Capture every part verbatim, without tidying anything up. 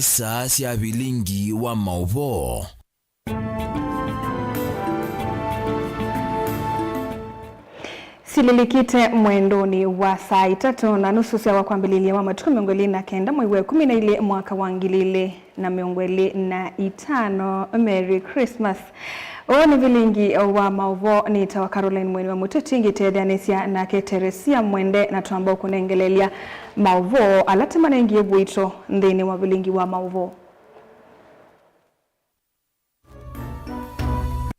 Saa sya vilingi wa maũvoo. Silĩlĩkĩte mwendonĩ wa saa itatũ na nusu sya wa kwambĩlĩlya wa matukũ mĩongo ĩlĩ na kenda mwei wa ĩkũmi na ilĩ mwaka wa ngili ilĩ na mĩongo ĩlĩ na itano. Merry Christmas. Ũũ nĩ vilingi wa maũvoo. Nĩtawa Caroline Mweni wa Mũteti, ngĩtetheanĩsya nake Teresia Mwende, na twamba kũnengelelya maũvoo ala tũmanengie vuito nthĩnĩ wa vilingi wa maũvoo.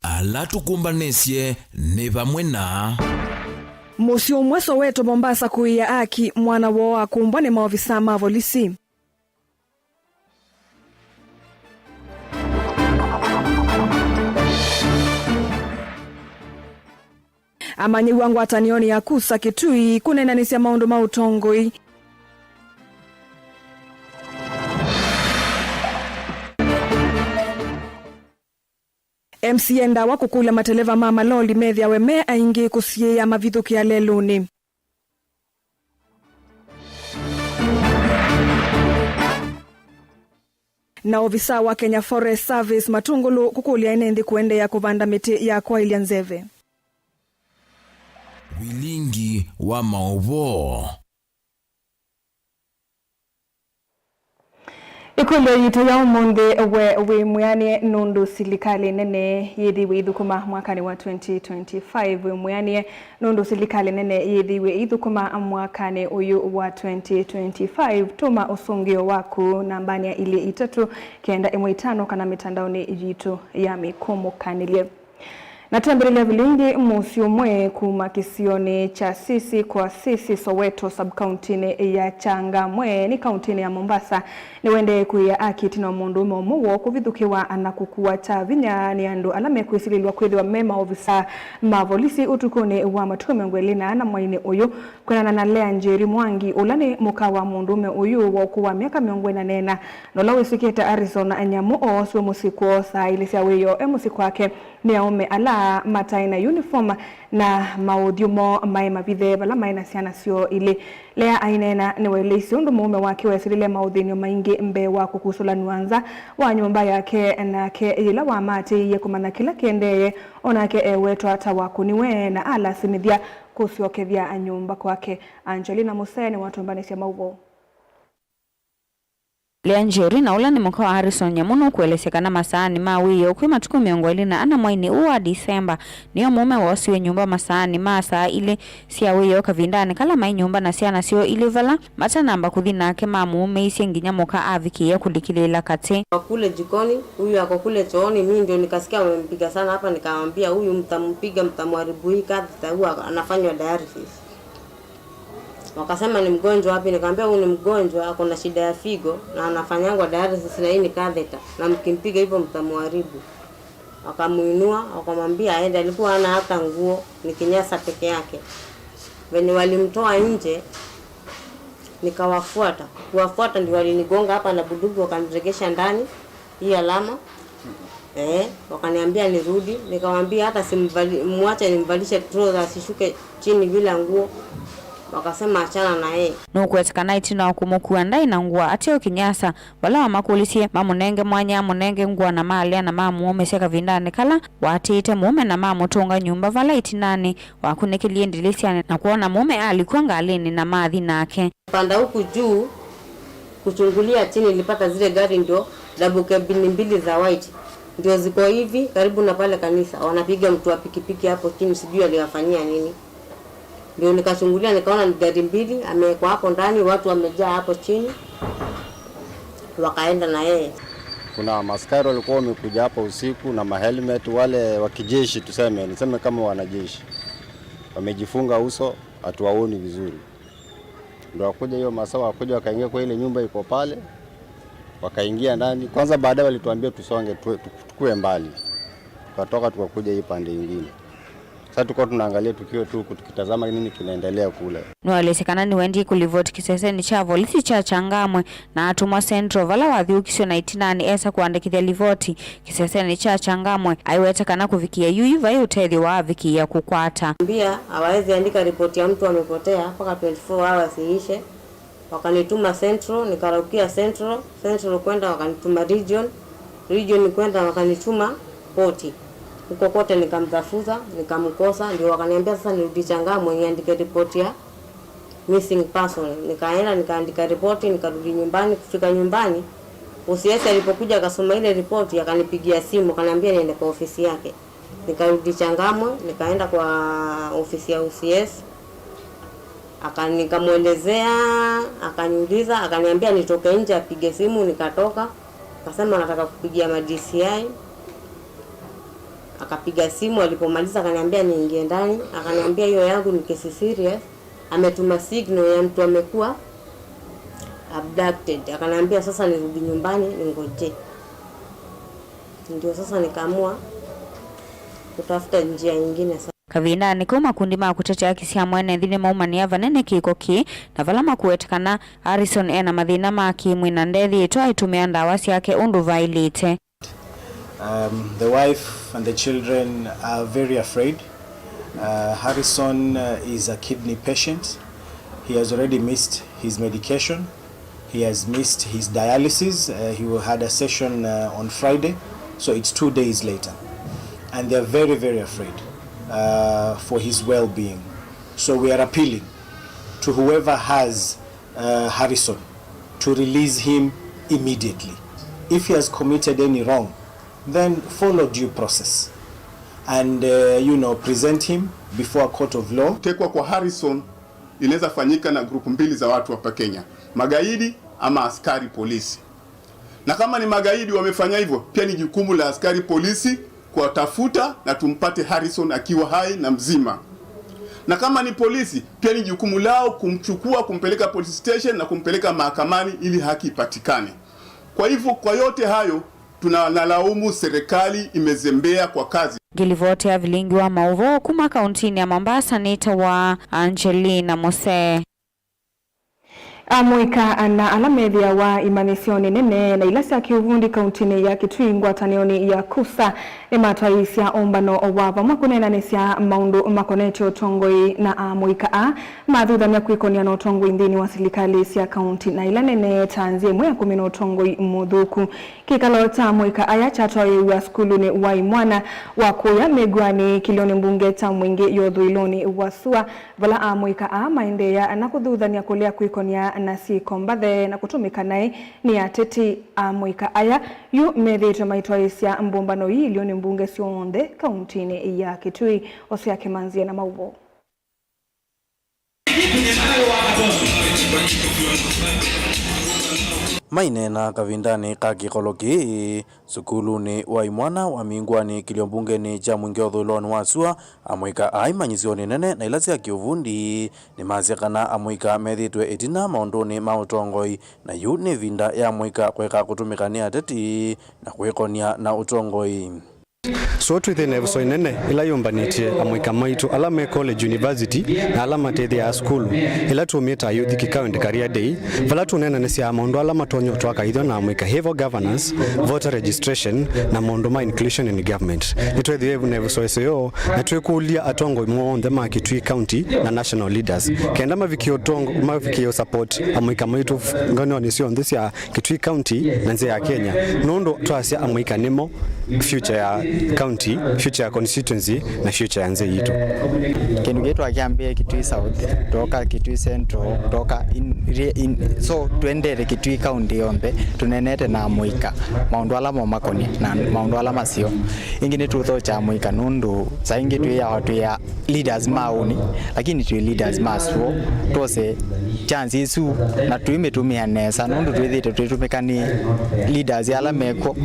Ala tũkũmbanĩsye nĩ vamwe na. Mũsyĩ ũmwe Soweto, Mombasa, kũĩa aki, mwana woo akũmbwa nĩ maovisaa ma volisi. Amanyĩw'a ngwatanĩonĩ ya Kusa Kitui kũneenanĩsya maũndũ ma ũtongoi. M C A ndawa kũkũlya mateleva ma maloli methĩawe me aingĩ kũsiĩĩa mavithũkĩa lelũnĩ. Na ovisaa wa Kenya Forest Service Matungulu kũkũlya ene nthĩ kũendeea kũvanda mĩtĩ ya kwaĩlya nzeve. Vilingi wa maũvoo. Ĩkũlyo yitũ ya ũmũnthĩ, we wĩ mwĩanĩe nũndũ silikalĩ nene yĩthĩiwe ĩithũkũma mwakanĩ wa twenty twenty-five? Wĩ mwĩanĩe nũndũ silikalĩ nene yĩthĩiwe ĩithũkũma mwakanĩ ũyũ wa twenty twenty-five? Tũma ũsũngĩo waku nambanĩ ya ilĩ itatũ kenda ĩmwe itano kana mĩtandaonĩ yitũ ya mĩkũmũkanĩlye. Na twambĩlĩlya vilingi, mũsyĩ ũmwe kuma kĩsionĩ kya Sisi kwa Sisi, Soweto, sub-kauntinĩ ya Changamwe nĩ kauntinĩ ya Mombasa, nĩwaendee kũĩa aki ĩtina wa mũndũũme ũmwe woo kũvithũkĩwa na kũkuwa kya vinya nĩ andũ ala mekwĩsilĩlw'a kwĩthĩwa me maovisaa ma volisi ũtukũnĩ wa matukũ mĩongo ĩlĩ na ana mwainĩ ũyũ. Kwĩanana na Lea Njeri Mwangi, ũla nĩ mũka wa mũndũũme ũyũ wa ũkũũ wa myaka mĩongo ĩna na ĩna, na ũla wĩsĩkĩte Harrison Nyamu, oosiwe mũsyĩ kwoo saa ilĩ sya wĩoo e mũsyĩ kwake nĩ aũme ala mataĩ na uniform na maũthyũ moo maĩ mavithe vala maĩ na syana syoo ilĩ. Lea aineena nĩwaeleisye ũndũ mũũme wake wesilile maũthĩny'o maingĩ mbee wa kũkusũlanw'a nza wa nyũmba yake, nake yĩla wamaatĩĩie kũmanya kĩla kĩendeeye, o nake ewetwa ta wakũniwe na alasimĩthya kũsyokethya nyũmba kwake. Angelina Musee nĩwatũmbanĩsya maũvoo. Lea Njeri, na ũla nĩ mũka wa Harrison Nyamu, nũkũelesya kana masaanĩ ma wĩoo kwĩ matukũ mĩongo ĩlĩ na ana mwainĩ ũũ wa Disemba, nĩyo mũũme woosiwe nyũmba masaanĩ ma saa ilĩ sya wĩoo kavindanĩ kala maĩ nyũmba na syana syoo ilĩ vala matanamba kũthi nake mamũũmĩisye nginya mũka avikĩĩa kũlikĩlĩĩla katĩ. Wa kule jikoni, huyu ako kule chooni, mimi ndio nikasikia wamempiga sana hapa, nikamwambia, "Huyu mtampiga, mtamharibu hii kazi, taua anafanywa dialysis." Wakasema, "Ni mgonjwa wapi?" Nikamwambia, "Huyu ni mgonjwa, ako na shida ya figo na anafanyangwa dialysis na hii ni catheter, na mkimpiga hivyo mtamharibu." Wakamuinua, wakamwambia aende, alikuwa hana hata nguo, ni kinyasa peke yake. Venye walimtoa nje, nikawafuata. Kuwafuata ndio walinigonga hapa na bunduki, wakaniregesha ndani, hii alama. Eh, wakaniambia nirudi, nikawaambia hata simvali-, mwache nimvalishe trouser, asishuke chini bila nguo. Wakasema achana na yeye. Nũkwetĩkana ĩtina wa kũmũkua ndaĩ na ngũa ateo kĩnyasa, vala wamakũlĩsye mamũnenge mwanya amũnenge ngũa na maalea na mamũũmĩsya kavindanĩ kala waatĩĩte mũũme na mamũtũnga nyũmba vala ĩtinanĩ wakunĩkĩlie ndilĩsyanĩ na kwona mũũme alikw'a ngalĩnĩ na mathi nake. Panda huku juu kuchungulia chini, nilipata zile gari ndio double cabin mbili za white ndio ziko hivi karibu na pale kanisa, wanapiga mtu wa pikipiki hapo chini, sijui aliwafanyia nini. Ndio nikachungulia, nikaona ni gari mbili amewekwa hapo ndani, watu wamejaa hapo chini, wakaenda na yeye. Kuna maskari walikuwa wamekuja hapa usiku na mahelmet, wale wa kijeshi, tuseme, niseme kama wanajeshi, wamejifunga uso, hatuwaoni vizuri. Ndio wakuja hiyo masaa, wakuja wakaingia kwa ile nyumba iko pale, wakaingia ndani. Kwanza baadaye walituambia tusonge, tu-, tu-, tukue mbali. Tukatoka tukakuja hii pande ingine. Sasa tuko tunaangalia tukio tu huku tukitazama nini kinaendelea kule. Nĩwaelesye kana nĩwendie kũlivoti kĩsesenĩ kya volisi kya Changamwe na atũmwa Central, vala wathiũkisyo na ĩtinanĩ esa kũandĩkĩthya livoti kĩsesenĩ kya Changamwe, aiweta kana kũvikĩa yuyu vai ũtethyo wa avikĩĩa kũkwata. Ambia hawawezi andika ripoti ya mtu amepotea mpaka twenty-four hours iishe. Wakanituma Central, nikaraukia Central, Central kwenda wakanituma Region, Region kwenda wakanituma koti. Huko kote nikamtafuta, nikamkosa, ndio wakaniambia sasa nirudi Changamwe niandike ripoti ya missing person. Nikaenda nikaandika ripoti, nikarudi nyumbani. Kufika nyumbani, O C S alipokuja akasoma ile ripoti, akanipigia simu, akaniambia niende kwa ofisi yake. Nikarudi Changamwe, nikaenda kwa ofisi ya O C S. Aka-, nikamwelezea, akaniuliza, akaniambia nitoke nje apige simu, nikatoka. Akasema anataka kupigia ma D C I. Akapiga simu, alipomaliza akaniambia niingie ndani. Akaniambia hiyo yangu ni kesi serious. Ametuma signal ya mtu amekuwa abducted. Akaniambia sasa nirudi nyumbani ningoje. Ndio sasa nikaamua kutafuta njia ingine. Kavindanĩ kau, makundi ma kũtetea haki sya mwene nthĩ nĩmaumanĩa vanene kĩko kĩĩ, na vala makuete kana Harrison ena mathĩna ma kĩmwĩ na ndethĩĩtwe aitũmĩa ndawa syake ũndũ vaĩlĩte. Um, the wife and the children are very afraid. Uh, Harrison, uh, is a kidney patient. He has already missed his medication. He has missed his dialysis. Uh, he had a session, uh, on Friday, so it's two days later. And they're very, very afraid, uh, for his well-being. So we are appealing to whoever has, uh, Harrison to release him immediately. If he has committed any wrong, then follow due process and, uh, you know, present him before a court of law. Kutekwa kwa Harrison inaweza fanyika na grupu mbili za watu hapa Kenya, magaidi ama askari polisi. Na kama ni magaidi wamefanya hivyo, pia ni jukumu la askari polisi kuwatafuta na tumpate Harrison akiwa hai na mzima. Na kama ni polisi, pia ni jukumu lao kumchukua, kumpeleka police station na kumpeleka mahakamani ili haki ipatikane. Kwa hivyo, kwa yote hayo, tunalaumu serikali imezembea kwa kazi. Ngĩlivoti ya vilingi wa maũvoo kuma kauntinĩ ya Mombasa nĩtawa Angelina Mose. Amũika ana ala methĩawa imanyĩsyonĩ nene na ila sya kĩũvundi kauntinĩ ya Kitui ngwatanĩonĩ ya KUSA nĩmatwaĩĩsya ũmbano wa vamwe kũneenanĩsya maũndũ makonetye ũtongoi na amũika aa mathuthany'a kwĩkony'a na ũtongoi nthĩnĩ wa silikalĩ sya kaunti na ila nene ta nzĩa ĩmwe ya kũmina ũtongoi mũthũku. Kĩkalo kya amũika aya kyatwaĩĩw'a sukulunĩ wa imwana wa kũya mĩngũanĩ kĩlĩonĩ mbunge kya Mwingĩ ya ũthũĩlonĩ wa sua, vala amũika aa maendeea na kũthuthany'a kũlea kwĩkony'a na syĩko mbathe na kũtũmĩka naĩ nĩ ateti. Amũika aya yu methĩĩtwe maitwaĩĩsya mbũmbano ii ĩlĩonĩ mbunge syonthe kauntinĩ ya Kitui. Osea Kĩmanzie na maũvoo. Maineena kavindanĩ ka kĩkolo kĩĩ sukulunĩ wa imwana wa Mingwani kĩlio mbungenĩ kya Mwingĩ ũthũĩlonĩ wa sua, amũika aa imanyĩsyonĩ nene na ila sya kĩũvundi nĩmasya kana amũika methĩĩtwe ĩtina maũndũnĩ ma ũtongoi, na yu nĩ ĩvinda ya amũika kũeka kũtũmĩka nĩ ateti na kwĩkony'a na ũtongoi. So twĩ thĩna ĩvuso ĩnene ĩla yũmbanĩtye amũika maitũ ala me college, university, na ala matethĩaa sukulu, ĩla tũmĩtaa Youth Kikaunti Career Day, vala tũneenanĩsyaa maũndũ ala matonya ũtwaa kaĩthyo na amũika, ĩvo governance, voter registration, na maũndũ ma inclusion in government. Nĩtwethĩwe na ĩvuso ĩseo, na twĩkũlya atongoi monthe ma Kitui County na national leaders kenda mavikĩe ũtongo, mavikĩe support amũika maitũ nganonĩ syonthe sya Kitui County na nzĩa ya Kenya, nũndũ twasya amũika nĩmo future ya county, future ya constituency, na future ya nzĩa yitũ. Kĩndũ kĩĩ twakyambĩĩe Kitui South, twoka Kitui Central, twoka in, in, so twendeete Kitui County yonthe, tũneenete na amũika, maũndũ ala momakonye na maũndũ ala maseo. Ĩngĩ nĩtũthokya amũika nũndũ saa ingĩ twĩawa twĩ a leaders ma ũnĩ, lakini twĩ leaders ma sua, twose chance ĩsu na tũimĩtũmĩa nesa, nũndũ twĩthĩĩtwe twĩtũmĩka nĩ leaders ala mekw'o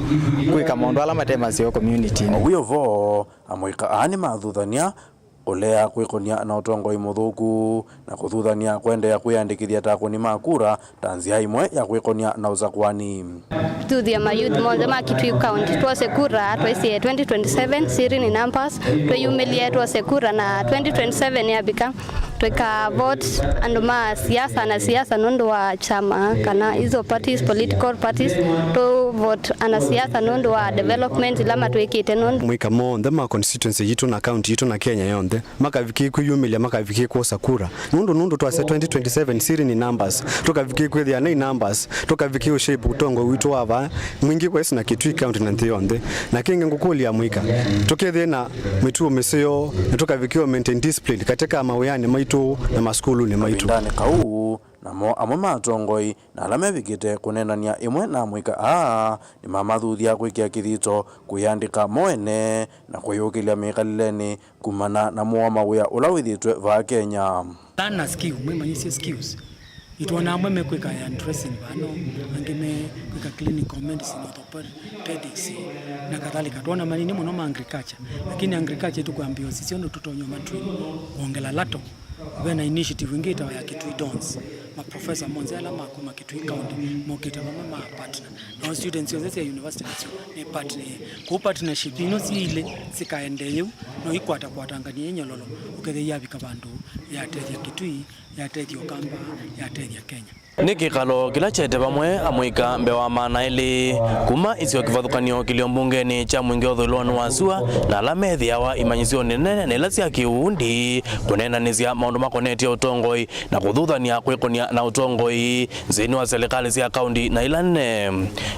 kwĩka maũndũ ala mate maseo community-inĩ. O wĩ o vo, amũika aa nĩmathuthany'a kũlea kwĩkony'a na ũtongoi mũthũku na kũthuthany'a kũendeea kwĩyandĩkĩthya ta akũni ma kura ta nzĩa ĩmwe ya kwĩkony'a na ũsakũani. Tũthuthye ma youth monthe ma Kitui County twose kura, twaisye twenty twenty-seven, siri ni numbers, twĩyumĩlye twose kura na twenty twenty-seven yavika, Twĩka vote andũ ma siasa na siasa nũndũ wa chama kana izo parties, political parties. Tũ vote ana siasa nũndũ wa development ila matwĩkĩte nũndũ. Amũika monthe ma constituency yitũ na county yitũ na Kenya yonthe makavikie kwĩyumĩlya, makavikie kwosa kura. Nũndũ, nũndũ twasya twenty twenty-seven siri ni numbers, tũkavikie kwĩthĩa nĩ numbers, tũkavikie ũshape ũtongoi witũ wa vaa mwingĩ kwa ĩsu na Kitui County na nthĩ yonthe. Na kĩngĩ ngũkũlya amũika, tũkethĩe na mĩtuo mĩseo na tũkavikie maintain discipline katika mawĩanĩ maitũ na masukulunĩ maitũ. Kavindanĩ kau, namo amwe ma atongoi na ala mevikĩte kũneenany'a ĩmwe na amũika aa nĩmamathuthya kwĩkĩa kĩthito kwĩyandĩka mo ene na kwĩyũkĩlya mĩkalĩlenĩ kumana na mũo wa mawĩa ũla wĩthĩtwe vaa Kenya. Learn a skill, mwĩmanyĩsye skills. Nĩtwonaa amwe mekwĩka hairdressing vano, angĩ mekwĩka clinical medicine, orthopedics, na kadhalika. Twona manini mũno ma agriculture, lakini agriculture ĩtũkwambia ũsisya ũndũ tũtonya ũmatrain kwongela lato. Ve na initiative ĩngĩ ĩtawa ya Kitui Dons. Maprofesa monthe ala ma kuma Kitui County mokĩte vamwe ma partner. Na students syonthe sya university nasyo nĩ partner. Kwoou partnership ino syĩ ilĩ sikaendee yĩu, no ikwatakwatanganie ĩ nyololo, ũkethĩa yavika vandũ yatethya Kitui, yatethya Ũkamba, yatethya Kenya. Nĩ kĩkalo kĩla kyete vamwe amũika mbee wa maana elĩ kuma isio kĩvathũkany'o kĩlio mbungenĩ kya Mwingĩ ũthũĩlonĩ wa sua na ala methĩawa imanyĩsyonĩ nene na ila sya kĩundi kũneenanĩsya maũndũ makonetye ũtongoi na kũthuthany'a kwĩkũnĩa na ũtongoi nthĩnĩ wa silikalĩ sya kaunti na ila nene.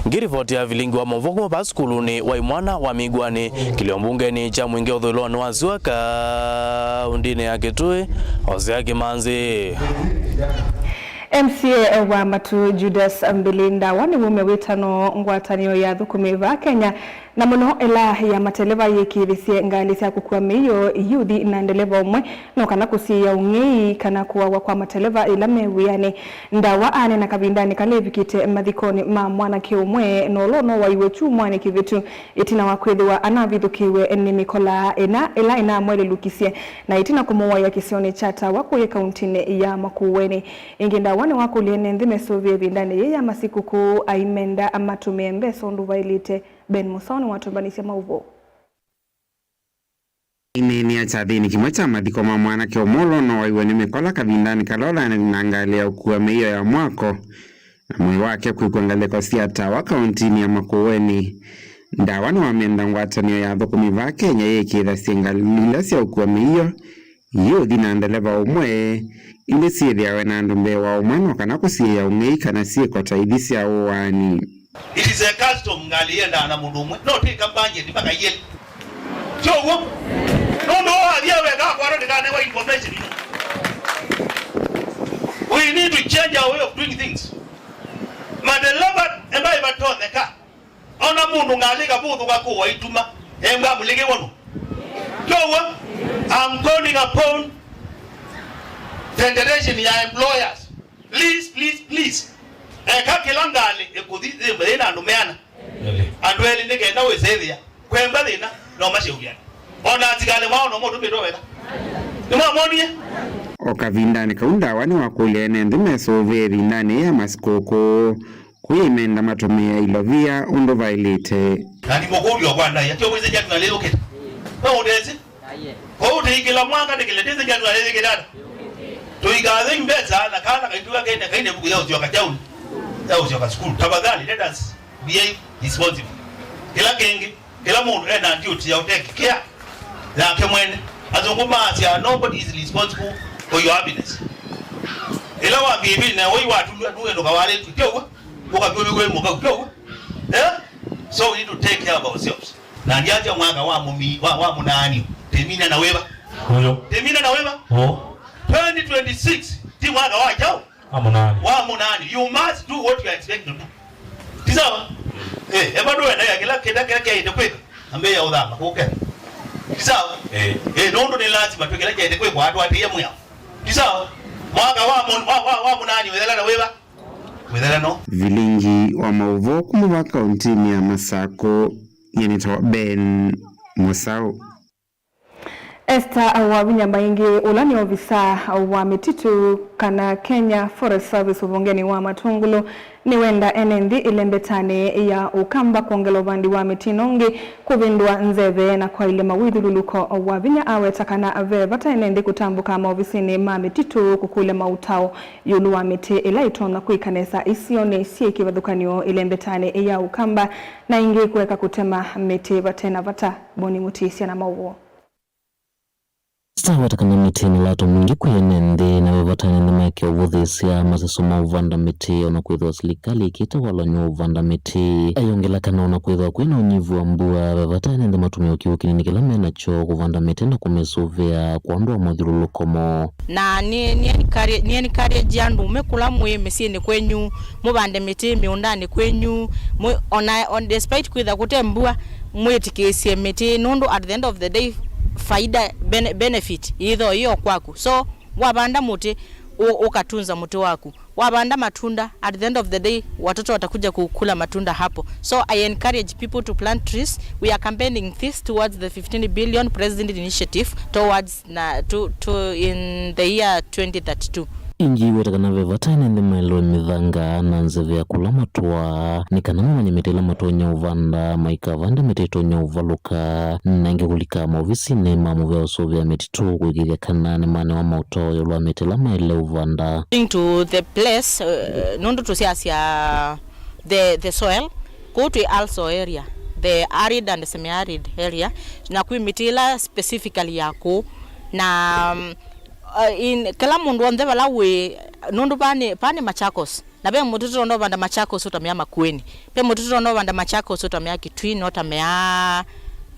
Ngĩrivoti ya vilingi wa maũvoo kuma vaa sukulunĩ wa imwana wa Mĩiguanĩ, kĩlio mbungenĩ kya Mwingĩ ũthũĩlonĩ wa sua kaundinĩ ya Kitui, Hosea Kĩmanzi. M C A wa Matu Judas Mbili Ndawa nĩ wumya wĩtano ngwatanĩo ya athũkũmi vaa Kenya, na mũno ĩla ya mateleva yĩkĩĩthisye ngalĩ sya kũkua mĩio, iyuthi na ndeleva ũmwe, no kana kũsiĩĩa ũng'ei kana kũawa kwa mateleva ĩla me wĩanĩ. Ndawa aneena kavindanĩ kala evikĩte mathikonĩ ma mwanake ũmwe, na ũla ũnowaiwe kyumwanĩ kĩvĩtu ĩtina wa kwĩthĩwa anavithũkĩiwe nĩ mĩkola ĩna ĩla ĩnamwelelukisye na ĩtina kũmũwaĩa kĩsionĩ kya Tawa kũya kauntinĩ ya Makueni. Ĩngĩ Ndawa nĩwakũlya ene nthĩ mesũvĩe ĩvindanĩ yĩĩ ya masikũkũ aimenda amatũmĩe mbesa ũndũ vaĩlĩte. Ben Mũsao nĩwatũmbanĩsye maũvoo. Aineenea kyathĩnĩ kĩmwe kya mathiko ma mwanake ũmwe ũla ũnowaiwe nĩ mĩkola kavindanĩ kala ũla aĩ na ngalĩ ya ũkua mĩio ya mwako, na mwĩĩ wake kwĩkw'a ngalĩko sya Tawa kauntinĩ ya Makueni. Ndawa nĩwamenda ngwatanĩo ya athũkũmi vaa Kenya yĩkĩĩthasye ngalĩ ila sya ũkua mĩio, iyuthi na ndeleva ũmwe, ĩndĩ syĩthĩawe na andũ mbee wa ũmwe, no kana kũsiĩĩa ũng'ei kana syĩko ta ithi sya ũaani. It is a custom, ngalĩ yendaa na mũndũ ũmwe, no twĩka budget mpaka ieli. Sio ũguo? Nũndũ wathia weka kwaro ndĩkanewa information ino. We need to change our way of doing things. Madereva enda ivatonyeka. Ona mũndũ ngalĩ kavũthũka kũwa ituma, embwa mũlĩkĩ wonu. Sio ũguo? I'm calling upon federation ya employers. Please, please, please. Eka kĩla ngalĩ ĩkũthi yĩmbe yĩna andũ meana. Elĩ. Andũ elĩ nĩ kenda wĩsethĩa. Kwemba thĩna, no masyaũlyana. Ona asikalĩ mao no mũndũ mĩtwe weka. Nĩmwamonie? O kavindanĩ kau Ndawa nĩwakũlya ene nthĩ mesũvĩe ĩvindanĩ ya masikũkũ. Kwĩmenda matũmĩe ilovia ũndũ vaĩlĩte. Na ndimũkũlya kwa ndaĩa, tyo mwĩsĩ January yũkĩte. No ũtesĩ? Kwoou tĩikĩla mwaka nĩkĩle tĩsĩ January yĩkĩte ata? Tũikathe mbesa na kana kaituka kene kaine vuku ya ũsyoka kyaũni, ya ũsyoka sukulu. Tafadhali, let us be responsible. Kĩla kĩngĩ, kĩla mũndũ ena duty ya ũtake care yake mwene. Azungu maasya, "Nobody is responsible for your happiness." Ĩla wambĩvĩne ũi watulwa nũendũka walĩtwe, tyo ũguo? Ũkavyo wĩ mũkau, tyo ũguo? Eh? So we need to take care of ourselves. Na ndiasya mwaka wa mũmi-, wa, wa mũnaanio. Tĩmina na wĩva? Ũyũ. Tĩmina na wĩva? Ũũ. Twenty twenty-six, ti mwaka wa kyaũ? Wa mũnaanio. Wa mũnaanio. You must do what you are expected to do. Ti sawa? Eh, ema ndũendaga kĩla, kĩla, kĩla kyaĩte kwĩka. Ambĩĩa ũthama, kũke. Ti sawa? Eh. Eh, nũndũ nĩ lazima twĩ kĩla kyaĩte kwĩkwa, atwatĩie mwĩao. Ti sawa? Mwaka wa mũ-, wa, wa, wa mũnaanio, wĩthela na wĩva? Wĩthela no. Vilingi wa maũvoo kuma vaa kauntinĩ ya Masakũ, nyie nĩtawa Ben Mũsaũ. Esther Wavinya Maingi, ũla nĩ ovisa wa mĩtitũ kana Kenya Forest Service ũvongenĩ wa Matũngũlũ, nĩwenda ene nthĩ ĩlembetanĩ ya Ũkamba kwongela ũvandi wa mĩtĩ ĩno ĩngĩ kũvĩndũa nzeve na kwaĩlya mawĩthyũlũlũko. Wavinya aweta kana ve vata ene nthĩ kũtambũka maovisinĩ ma mĩtitũ kũkũlya maũtao ĩũlũ wa mĩtĩ ĩla ĩtonya kwĩka nesa isionĩ syĩ kĩvathũkany'o ĩlembetanĩ ya Ũkamba na ĩngĩ kũeka kũtema mĩtĩ vate na vata. Boni Mũtĩsya na maũvoo. Esther aweta kana mĩtĩ nĩ lato mwingĩ kwĩ ene nthĩ, na ve vata ene nthĩ maeke ũvũthĩĩsya maseso ma ũvanda mĩtĩ, ona kwĩthĩwa silikalĩ ĩkĩte walany'o wa ũvanda mĩtĩ. Ayongela kana ona kwĩthĩwa kwĩ na ũnyivu wa mbua, ve vata ene nthĩ matũmĩe kĩw'ũ kĩnini kĩla me nakyo kũvanda mĩtĩ na kũmĩsũvĩa kwondũ wa mathyũlũlũko moo. Na nĩ, nĩ encourage, nĩ encourage andũũme kũla mwĩ mĩsyĩnĩ kwenyu, mũvande mĩtĩ mĩũndanĩ kwenyu, mũ-, ona, on despite kwĩtha kũte mbua, mwĩtĩkĩĩsye mĩtĩ, nũndũ at the end of the day, faida, bene-, benefit yĩthoo yĩo kwaku. So, wavanda mũtĩ, ũ-, ũkatunza mũtĩ waku. Wavanda matunda, at the end of the day, watoto watakuja kukula matunda hapo. So, I encourage people to plant trees. We are campaigning this towards the fifteen billion President Initiative towards na to, to in the year twenty thirty-two. Ĩngĩ weta kana ve vata ene nthĩ maelewe mĩthanga na nzeve ya kũla matũaa, nĩ kana mamanye mĩtĩ ĩla matonya ũvanda, maikavande mĩtĩ ĩtonya ũvalũka, na ĩngĩ kũlika maovisinĩ ma mũvĩa ũsũvĩa mĩtitũ kũĩkĩĩthya kana nĩmanewa maũtao ĩũlũ wa mĩtĩ ĩla maĩle ũvanda. According to the place, uh, nũndũ tũsyasya the, the soil, kũu twĩ also area, the arid and semi-arid area, na kwĩ mĩtĩ ĩla specifically ya kũu, na, um, uh, in, kĩla mũndũ onthe vala wĩ, nũndũ vaa nĩ, vaa nĩ Machakos, na ve mũtĩ tũtonya ũvanda Machakos ũtamea Makueni, ve mũtĩ tũtonya ũvanda Machakos ũtamea Kitui, notamea,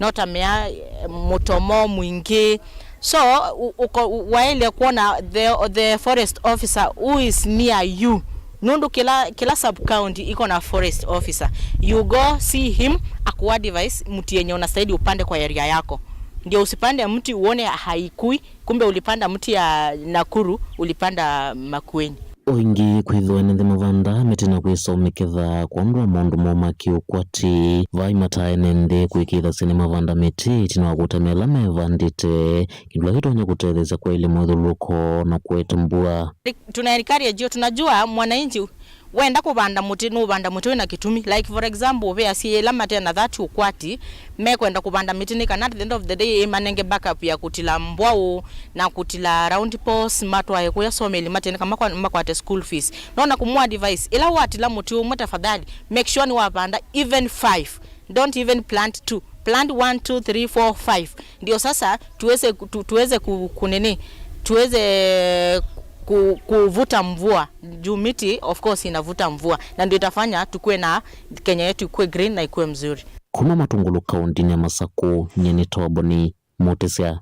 notamea, eh, mũtomo mwingĩ. So, u-, uko-, u-, waĩle kwona the, the forest officer who is near you. Nũndũ kĩla, kĩla sub county iko na forest officer. You go see him, akuadvise mti yenye unastahili upande kwa area yako. Ndio usipande mti uone haikui, kumbe ulipanda mti ya Nakuru, ulipanda Makueni. O ĩngĩ, kwĩthĩwa ene nthĩ mavandaa mĩtĩ na kwĩsa ũmĩketha kwondũ wa maũndũ moo ma kĩũkwati, vai matae ene nthĩ kũĩkĩĩthasya nĩmavanda mĩtĩ ĩtina wa kũtemea ĩla mevandĩte, kĩndũ kĩla kĩtonya kũtetheesya kwaĩlya mũthyũlũlũko na kũete mbua. Tuna encourage you, tunajua mwananchi wenda kũvanda mũtĩ, nũvanda mũtĩ wĩna kĩtumi. Like, for example, ve asyai ĩla mate na that ũkwati, mekwenda kũvanda mĩtĩ nĩ kana at the end of the day ĩmanenge backup ya kũtila mbwaũ na kũtila round post, matwae kũya someli matene kana makwa-, makwate school fees. Nona kũmũ advise, ĩla watila mũtĩ ũmwe, tafadhali make sure nĩwavanda even five. Don't even plant two. Plant one, two, three, four, five. Ndio sasa tuweze ku-, tu-, tuweze ku-, kunini, tuweze ku-, kuvuta mvua. Juu miti, of course, inavuta mvua. Na ndio itafanya tukue na Kenya yetu ikue green na ikue mzuri. Kuma Matũngũlũ kaũntĩnĩ ya Masakũ, nyie nĩ Toboni Mũtĩsya.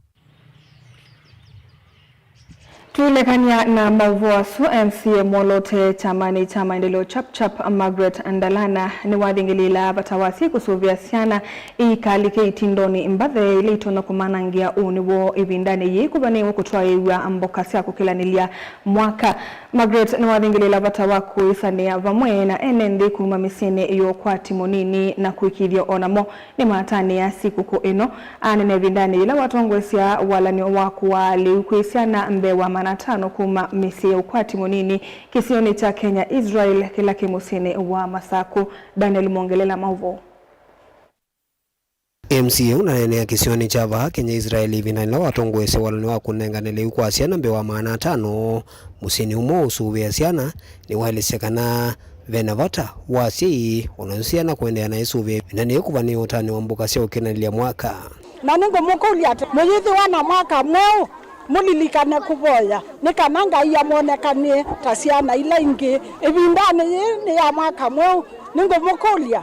Twĩlekany'a na maũvoo asu, M C A mwoloote kyamanĩ kya maendeleo Chap Chap, Margaret Ndalana, nĩwathingĩlĩĩla vata wa asyai kũsũvĩa syana iikalike itindonĩ mbathe ila itonya kũmanangĩa ũnĩ woo ĩvindanĩ yĩĩ kũvanĩĩwe kũtwaĩĩw'a mboka sya kũkĩlanĩlya mwaka. Margaret nĩwathingĩlĩĩla vata wa kũĩsanĩa vamwe na ene nthĩ kuma mĩsyĩnĩ ya ũkwati mũnini na kũĩkĩĩthya o namo nĩmatanĩa sikũkũ ĩno. Anene ĩvindanĩ yĩla watongoesya walany'o wa kũaa lĩu kwĩ syana mbee wa maana atano kuma mĩsyĩ ya ũkwati mũnini kĩsionĩ kya Kenya Israel kĩla kĩ mũsyĩnĩ wa Masakũ. Daniel Mwongelela maũvoo. M C A ũnaneenea kĩsionĩ kya vaa Kenya Israel ĩvindanĩ yĩla watongoesya walany'o wa kũnengane lĩu kwa syana mbee wa maana atano mũsyĩnĩ ũmwe ũsũvĩa syana, nĩwaelesya kana ve na vata wa asyai o na syana kũendeea na ĩsũvĩa ĩvindanĩ yĩĩ kũvanĩĩwe ũtanu wa mboka sya ũkĩlanĩlya mwaka. Na nĩngũmũkũlya atĩ, mũyĩthĩwa na mwaka mweũ, mũlilikane kũvoya nĩ kana Ngai amwonekanĩe ta syana ila ingĩ. Ĩvindanĩ yĩĩ nĩ ya mwaka mweũ, nĩngũmũkũlya,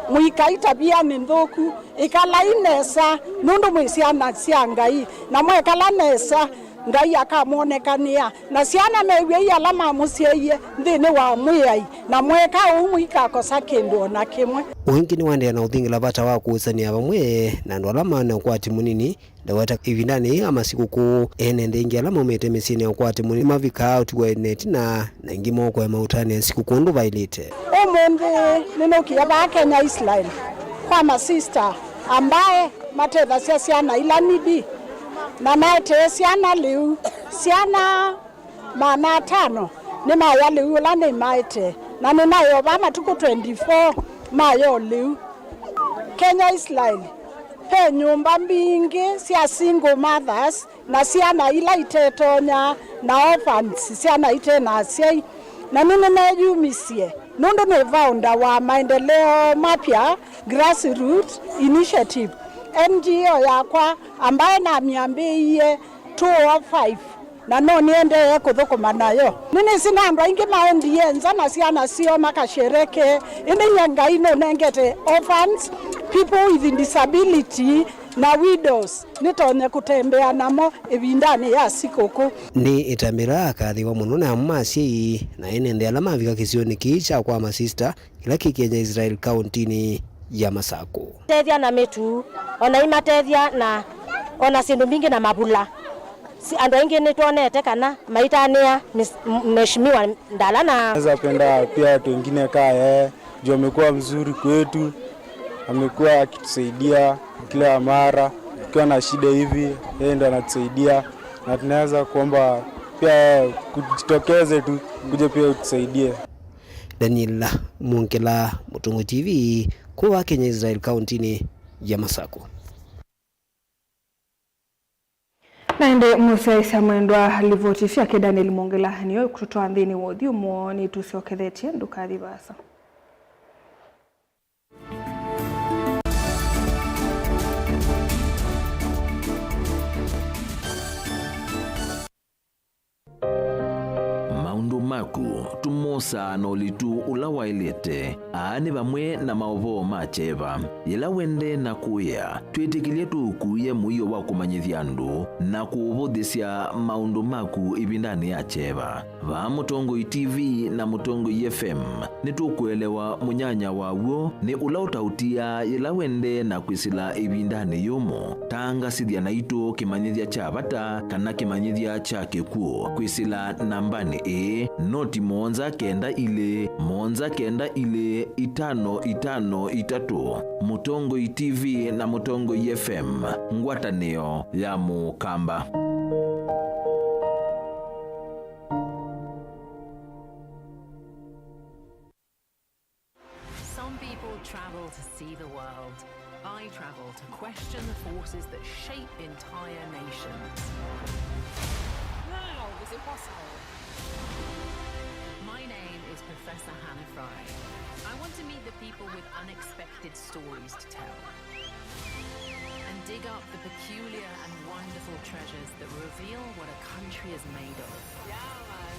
mũikai tavianĩ nthũku, ĩkalai nesa, nũndũ mwĩ syana sya Ngai, na mwekala nesa, Ngai akamwonekanĩa, na syana mew'ei ala mamũsyaie nthĩnĩ wa Mwĩai, na mweka ũu mũikakosa kĩndũ o na kĩmwe. Ũngĩ nĩwaendeea na ũthingĩla vata wa kũĩsanĩa vamwe na andũ ala mena ũkwati mũnini, ndaweta ĩvindanĩ yĩĩ ya masikũkũ, ene nthĩ aingĩ ala maumĩte mĩsyĩnĩ ya ũkwati mũnini mavikaa ũtiwa na ĩtina, na aingĩ moo kũema ũtanĩa sikũkũ ũndũ vaĩlĩte. Ũmũnthĩ nĩnũkie vaa Kenya Israel kwa masista ambaye matethasya syana ila needy. Na maetee syana lĩu, syana maana atano nĩmaya lĩu ũla nĩmaetee, na nĩnaĩ o vaa matukũ twenty-four maya o lĩu. Kenya Israel, ve nyũmba mbingĩ sya single mothers na syana ila itetonya, na orphans, syana ite na asyai. Na nĩ nĩneyumisye nũndũ nĩ founder wa Maendeleo Mapya Grassroots Initiative, N G O yakwa ambaye namyambĩĩie two oh five, na no nĩendee kũthũkũma nayo. Nĩnĩsĩ na andũ aingĩ maendie nza na syana syoo makashereke, ĩndĩ ye Ngai nũnengete orphans, people with disability, na widows nĩtonye kũtembea namo ĩvindanĩ ya sikũkũ. Nĩ ĩtambya yĩla yakaathĩwa mũno nĩ amwe ma asyai na ene nthĩ ala mavika kĩsionĩ kĩĩ kya kwa masista kĩla kĩ Kenya Israel kauntinĩ ya Masakũ. Tethya na mĩtu, ona imatethya na ona syĩndũ mbingĩ na mavula. Si andũ aingĩ nĩtwonete kana maitanĩa Mis-, M-, Mheshimiwa Ndala na. Naweza penda pia watu wengine kaa yeye, juu amekuwa mzuri kwetu, amekuwa akitusaidia kila mara, tukiwa na shida hivi, yeye ndo anatusaidia, na tunaweza kuomba pia yeye kujitokeze tu, kuje pia utusaidie. Daniel Mwongela, Mũtongoi T V, kuma Kenya Israel kauntinĩ ya Masakũ. Na ĩndĩ mũsyaĩĩsya mwendwa, livoti syake Daniel Mwongela nĩyo ĩkũtũtwaa nthĩnĩ wa ũthyũmũo. Nĩtũsyokethetye, ndũkathi vaasa. Maũndũ maku tũmosaa na ũlitu ũla waĩlĩte. Aa nĩ vamwe na maũvoo ma kyeva. Yĩla wendee na kũĩa, twĩtĩkĩlye tũũkuĩe mũio wa kũmanyĩthya andũ na kũũvũthĩsya maũndũ maku ĩvindanĩ ya kyeva. Vaa Mũtongoi T V na Mũtongoi F M, nĩtũkũelewa mũnyanya wa w'o nĩ ũla ũtaũtiaa yĩla wendee na kwĩsĩla ĩvindanĩ yũmũ. Tangasĩthya naitũ kĩmanyĩthya kya vata kana kĩmanyĩthya kya kĩkw'ũ kwĩsĩla nambanĩ ĩĩ, noti mũonza kenda ilĩ, mũonza kenda ilĩ, itano itano itatũ. Mũtongoi T V na Mũtongoi F M, ngwatanĩo ya Mũkamba. Some people travel to see the world. I travel to question the forces that shape entire nations. How is it possible? My name is Professor Hannah Fry. I want to meet the people with unexpected stories to tell and dig up the peculiar and wonderful treasures that reveal what a country is made of. Yeah, man.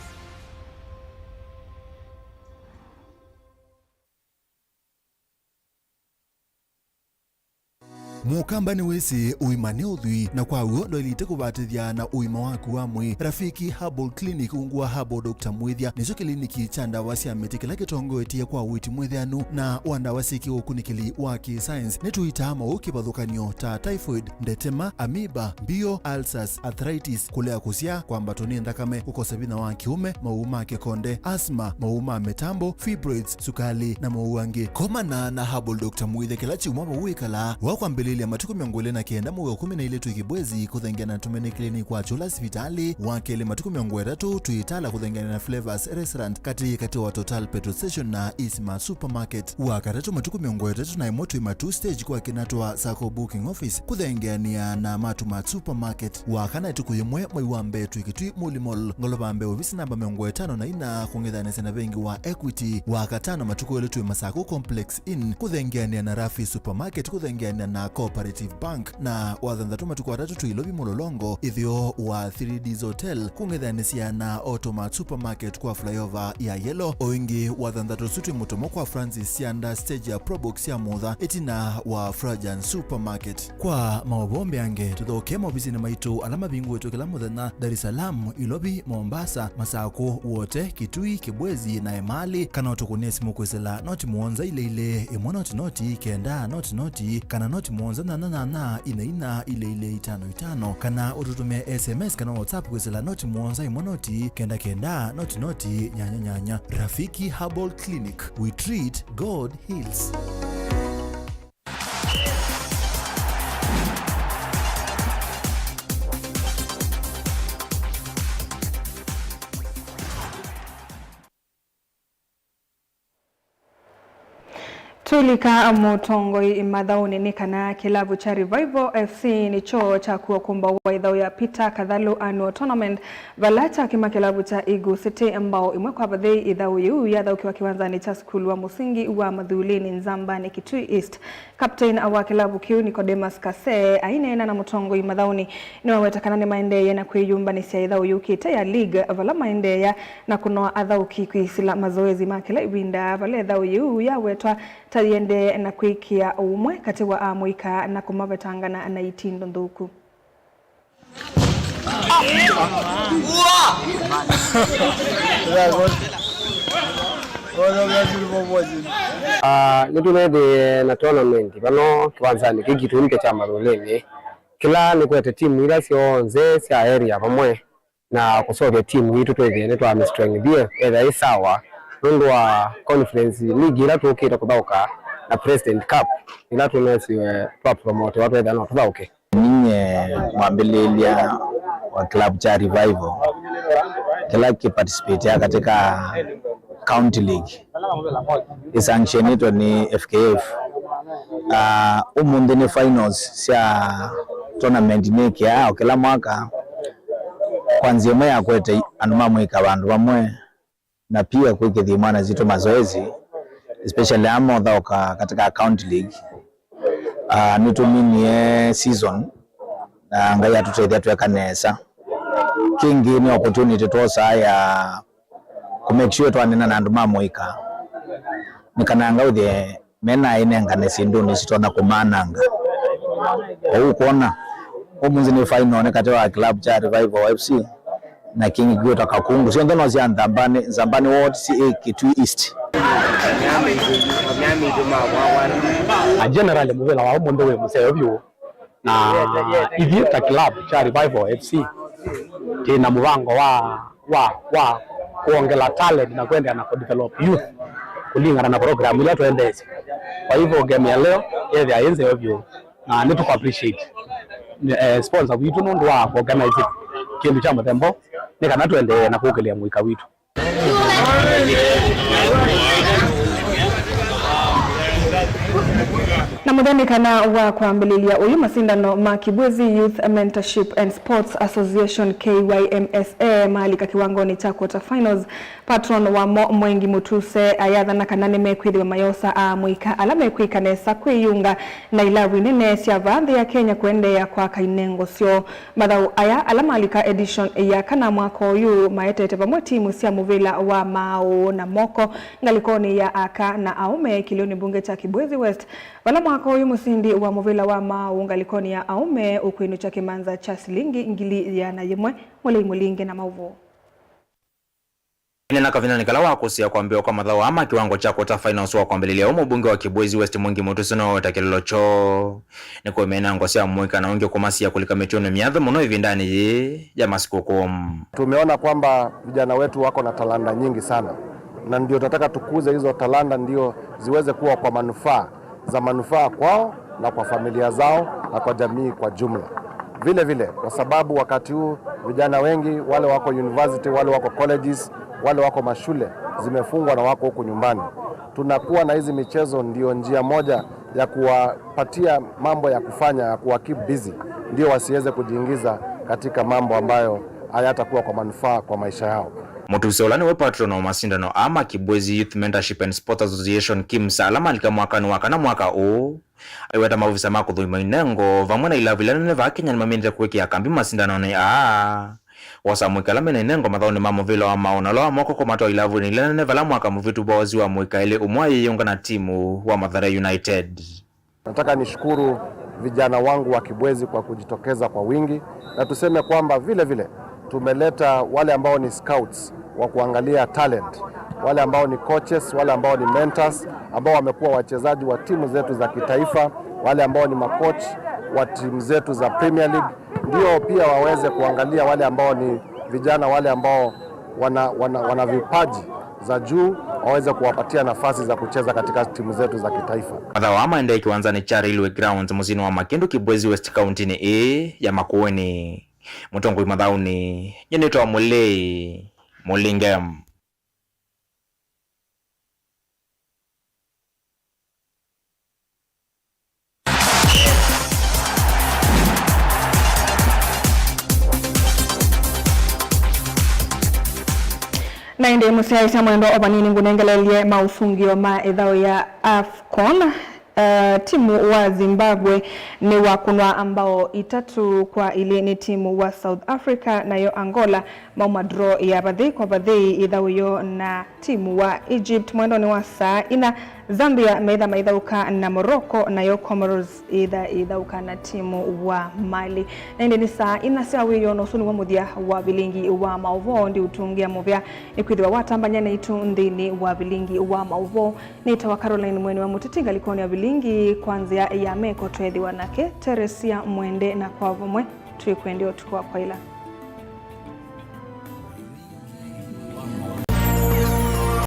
Mũkamba nĩwĩsĩ ũima nĩ ũthwii, na kwa w'o ndwaĩlĩte kũvatĩthya na ũima waku wa mwĩĩ. Rafiki Herbal Clinic ungu wa Herbal Doctor Mwĩthya nĩkyo kĩliniki kya ndawa sya mĩtĩ kĩla kĩtongoetye kwa ũiiti mwĩthĩanu na wa ndawa syĩ kĩũkunĩkĩli wa kĩ-science. Nĩtũitaa maũũ kĩvathũkany'o ta typhoid, ndetema, amoeba, mbio, ulcers, arthritis, kũlea kũsyaa, kwambatwa nĩ nthakame, kũkosa vinya wa kĩũme, maũũ ma kĩkonde, asthma, maũũ ma mĩtambo, fibroids, sukali, na maũũ angĩ. Komana na Herbal Doctor Mwĩthya kĩla kyumwa vau wĩkalaa, wa kwambĩlĩlya matukũ mĩongo ĩlĩ na kenda mwei wa kũmi na ilĩ twĩ Kibwezi kũthengeana na Tumaini Clinic kwa Kyũla sivitalĩ, wa kelĩ matukũ mĩongo ĩtatũ twĩ Itala kũthengeana na Flavors Restaurant katĩ katĩ wa Total Petrol Station na Isma Supermarket, wa katatũ matukũ mĩongo ĩtatũ na ĩmwe twĩ Matuu Stage kwa Kinatwa Sacco Booking Office kũthengeanĩa na Matumat Supermarket. Wa kana ĩtukũ yĩmwe mwei wa mbee twĩ Kitui Muli Mall, ngolova mbee ovisi namba mĩongo ĩtano na ina kũng'ethanĩsya na vengi wa Equity. Wa katano matukũ elĩ twĩ Masakũ Complex Inn kũthengeanĩa na Rafi Supermarket kũthengeanĩa na Cooperative Bank. Na wa thanthatũ matukũ atatũ twĩ Ilovi Mlolongo, ĩtheo wa Three Ds Hotel kũng'ethanĩsya na Automat Supermarket kwa flyover ya Yellow. O ĩngĩ wa thanthatũ ũsu twĩ Mũtomo kwa Francis Sianda stage ya Probox ya Mutha ĩtina wa Frajan Supermarket. Kwa maũvoo mbeange, tũthokee maovisinĩ maitũ ala mavingũĩtwe kĩla mũthenya, Dar es Salaam, Ilovi, Mombasa, Masakũ, Wote, Kitui, Kibwezi, na Emali, kana ũtũkũnĩe simũ kwĩsĩla noti mũonza ilĩ ilĩ, ĩmwe noti noti, kenda noti noti, kana noti mũonza nyanya nyanya, ina ina, ilĩ ilĩ, itano itano, kana ũtũtũmĩe S M S kana WhatsApp kwĩsĩla noti mũonza ĩmwe noti, kenda kenda, noti noti, nyanya nyanya. Rafiki Herbal Clinic, we treat, God heals. Tũilika mũtongoi mathaũnĩ nĩ kana kĩlavu kya Revival F C nĩkyo kyakuwa ũkũmbaũ wa ĩthaũ ya Peter Kathalu Annual Tournament, vala kyakĩma kĩlavu kya Eagle City mbao ĩmwe kwa vathei. Ĩthaũ yĩu yathaũkĩwa kĩwanzanĩ kya sukulu wa mũsingi wa Mathulini Nzambanĩ, Kitui East. Captain wa kĩlavu kĩu, Nicodemus Kasee, aineena na mũtongoi mathaũnĩ, nĩwaweta kana nĩmaendeeye na kwĩyũmbanĩsya ĩthaũ yũkĩte ya league, vala maendeea na kũnoa athaũki kwĩsĩla mazoezi ma kĩla ĩvinda, vala ĩthaũ yĩu yawetwa ta yĩendee na kwĩkĩa ũmwe katĩ wa amũika na kũmavetangana na itindo nthũku. Ah, nĩtũnethĩe na tournament vano kĩwanzanĩ kĩĩ kitũ mpya kya Mathulini, kĩla nĩkwete timu ila syonthe sya area vamwe na kũseũvya timu yitũ twĩthĩe nĩtwamĩstrengthie ethĩa ĩ sawa nũndũ wa conference league ĩla tũkĩte kũthaũka na President Cup ĩla tũnesiwe twapromotewa twethĩa no tũthaũke. Ninyie mwambĩlĩlya wa club kya Revival kĩla kĩparticipate katika County League ĩsanctionĩtwe nĩ F K F. Ah, ũmũnthĩ nĩ finals sya tournament nĩkĩaa o kĩla mwaka. Kwa nzĩa ĩmwe ya kũete andũ ma mũika vandũ vamwe, na pia kwĩkĩthya imwana sitũ mazoezi, especially ala mothaũka katika County League. Ah, nĩtũminie season, na Ngai atũtethya tweka nesa. Kĩngĩ nĩ opportunity twosaa ya kũ make sure twanena na andũ ma mũika, nĩ kana ngaũthye menaĩ nengane syĩndũnĩ sitonya kũmananga. Kwoou kwona ũmũnthĩ nĩ final nĩ katĩ wa club kya Revival F C na kĩngĩ kĩkwĩtwa Kakungu, syonthe no sya Nzambani, Nzambani Ward, C A Kitui East. A generally mũvĩla wa ũmũnthĩ wĩ mũseo vyũ. Na ithyĩ ta club kya Revival F C, twĩ na mũvango wa, wa, wa kwongela talent na kũendeea na kũdevelop youth kũlingana na program ila twendeesya. Kwa hivyo game ya leo yethĩa yĩ nzeo vyũ, na nĩtũkũ appreciate, eh, sponsor witũ nũndũ wa kũorganize kĩndũ kya mũthemba ũũ, nĩ kana tũendee na kũkĩlĩa mũika witũ. Na mũthenya kana wa kwambĩlĩlya ũyũ, masindano ma Kibwezi Youth Mentorship and Sports Association, K Y M S A, maalika kĩwangonĩ kya quarter finals. Patron wamo Mwengi Mutuse ayathana kana nĩmekwĩthĩwa mayosa amũika ala mekwĩka nesa kwĩyunga na ilavu inene sya vaa nthĩ ya Kenya kũendeea kwaka inengo syoo. Mathaũ aya, ala malika edition ya kana mwaka ũyũ, maetete vamwe timu sya mũvĩla wa maaũ na moko ngalĩkonĩ ya aka na aũme kĩlĩonĩ mbunge kya Kibwezi West, vala mwaka ũyũ mũsindi wa mũvĩla wa maaũ ngalĩkonĩ ya aũme ũkwĩnũkya kĩmanza kya silingi ngili ĩana yĩmwe. Mũlei Mũlinge na maũvoo. Ĩneena kavindanĩ kala wa kũsĩĩa kwambĩĩwa kwa mathaũ aa ma kĩwango kya quarter finals wa kwambĩlĩlya ũũ, mũmbunge wa Kibwezi West Mwengi Mutuse nĩwaweta kĩlĩlo kyoo nĩ kũmina ngo sya mũika na ũngĩ kũmasiĩa kũlika mĩtũonĩ myathe mũno ĩvindanĩ yĩĩ ya masikũkũ. Tumeona kwamba vijana wetu wako na talanta nyingi sana, na ndio tunataka tukuze hizo talanta ndio ziweze kuwa kwa manufaa za manufaa kwao na kwa familia zao na kwa jamii kwa jumla. Vile vile, kwa sababu wakati huu vijana wengi, wale wako university, wale wako colleges, wale wako mashule zimefungwa na wako huku nyumbani, tunakuwa na hizi michezo ndio njia moja ya kuwapatia mambo ya kufanya, ya kuwa keep busy, ndio wasiweze kujiingiza katika mambo ambayo hayatakuwa kwa manufaa kwa maisha yao. Mutuse ũla nĩwe patron wa masindano aa ma Kibwezi Youth Mentorship and Sports Association, KIMSA, ala malika mwakanĩ wa kana mwaka ũũ, aiweta maovisa ma kũthũima inengo vamwe na ilavu ila nene vaa Kenya nĩmamĩnĩte kwĩkĩa kambi masindanonĩ aa. Wosa amũika ala mena inengo mathaũnĩ ma mũvĩla wa maaũ na ũla wa moko kũmatwaa ilavunĩ ila nene vala mwaka mũvĩtu vooziwe amũika elĩ, ũmwe ayĩyũnga na timu wa Mathare United. Nataka nishukuru vijana wangu wa Kibwezi kwa kujitokeza kwa wingi, na tuseme kwamba vile vile tumeleta wale ambao ni scouts wa kuangalia talent, wale ambao ni coaches, wale ambao ni mentors, ambao wamekuwa wachezaji wa timu zetu za kitaifa, wale ambao ni macoach wa timu zetu za Premier League, ndio pia waweze kuangalia wale ambao ni vijana, wale ambao wana, wana, wana vipaji za juu, waweze kuwapatia nafasi za kucheza katika timu zetu za kitaifa. Mathaũ aa maendee kĩwanzanĩ kya Railway Grounds mũsyĩnĩ wa Makĩndũ, Kibwezi West, kauntinĩ ĩĩ ya Makueni. Mũtongoi mathaũnĩ, nyie nĩtawa Mũlei Mũlinge. Ndĩ mũsyaĩĩsya mwendwa o vanini ngũnengelelye maũsũngĩo ma ĩthaũ ya AFCON. Uh, timu wa Zimbabwe nĩwakũnwa mbao itatũ kwa ilĩ nĩ timu wa South Africa, nayo Angola mauma draw ya vathei kwa vathei ĩthaũ yoo na timu wa Egypt mwendonĩ wa saa ina. Zambia meitha maithaũka na Morocco, nayo Comoros ĩtha ĩthaũka na timu wa Mali. Na ĩndĩ nĩ saa ina sya wĩoo, na ũsu nĩw'o mũthya wa vilingi wa maũvoo. Ndiũtũngĩa mũvea nĩkwĩthĩwa watambany'a naitũ nthĩnĩ wa vilingi wa maũvoo. Nĩtawa Caroline Mweni wa Mũteti, ngalĩkonĩ ya vilingi kwa nzĩa ya meko tweethĩwa nake Teresia Mwende, na kwa vamwe twĩkwendea ũtukũ wa kwaĩla.